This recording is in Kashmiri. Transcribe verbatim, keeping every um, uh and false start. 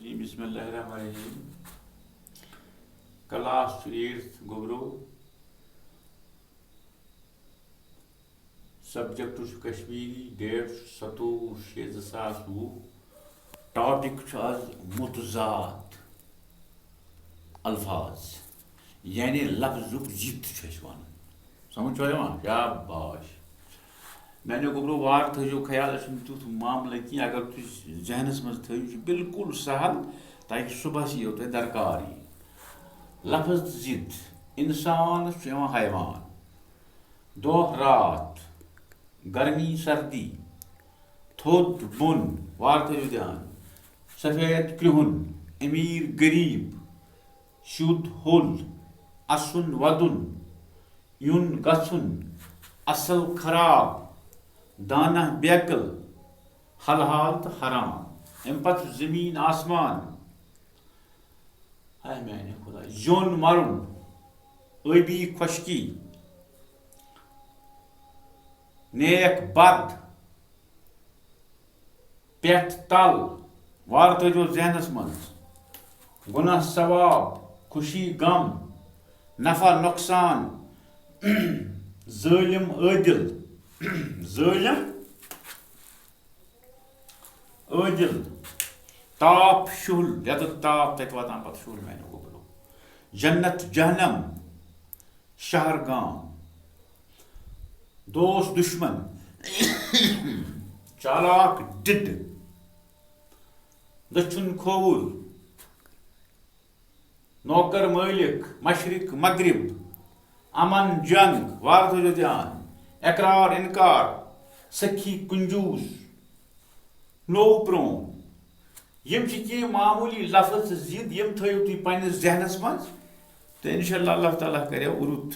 بسم اللہ الرحمن الرحیم۔ کلاس چھُ ایٹتھ گوٚبرو۔ سبجیکٹ چھُ کشمیری، ڈیٹ چھُ ستووُہ شےٚ زٕ ساس وُہ۔ ٹاپک چھُ آز متضاد الفاظ، یعنی لفظُک ضد چھُ اَسہِ وَنُن۔ سمجھ چھُوا یِوان؟ شاباش۔ میانیو گوٚبرو، وارٕ تھٲیزیو خیال، یہِ چھُنہٕ تیُتھ معاملہٕ کینٛہہ۔ اگر تُہۍ ذہنس منٛز تھٲیِو، یہِ چھُ بالکل سہل، تاکہِ صُبحس یِیو تۄہہِ درکار یہِ۔ لفظ تہٕ ضد، انسانس چھُ یِوان حیوان، دۄہ راتھ، گرمی سردی، تھوٚد بۄن، وارٕ تھٲیِو دھیان، سفید کرٛہُن، أمیٖر غریٖب، شُد ہوٚل، اَسُن وَدُن، یُن گژھُن، اَصٕل خراب، دانہ بیکٕل، حلال تہٕ حرام۔ اَمہِ پتہٕ چھُ زٔمیٖن آسمان۔ ہاے میانہِ خدا، زیوٚن مرُن، ٲبی خۄشکی، نیک بد، پٮ۪ٹھ تل، وارٕ تھٲیزیو ذہنس منٛز۔ گۄناہ ثواب، خوشی غم، نفع نۄقصان، ظٲلِم عٲدِل، ظٲلِم عٲدِل، تاپھ شُہُل، یَتَتھ تاپھ تَتہِ واتان پَتہٕ شُہُل میٛانیو گوٚبرو۔ جنت جہنم، شہر گام، دوست دشمن، چالاک ڈِڈ، دٔچھُن کھووُر، نوکر مٲلِک، مشرق مغرب، امن جنگ، وارٕ تھٲیزیو دھیان، اقرار انکار، سخی کنجوس، لو پرون۔ یِم چھِ کینٛہہ معموٗلی لفظ تہٕ ضد، یِم تھٲیِو تُہۍ پننِس ذہنس منٛز، تہٕ انشاءاللہ اللہ تعالیٰ کرِ رُت۔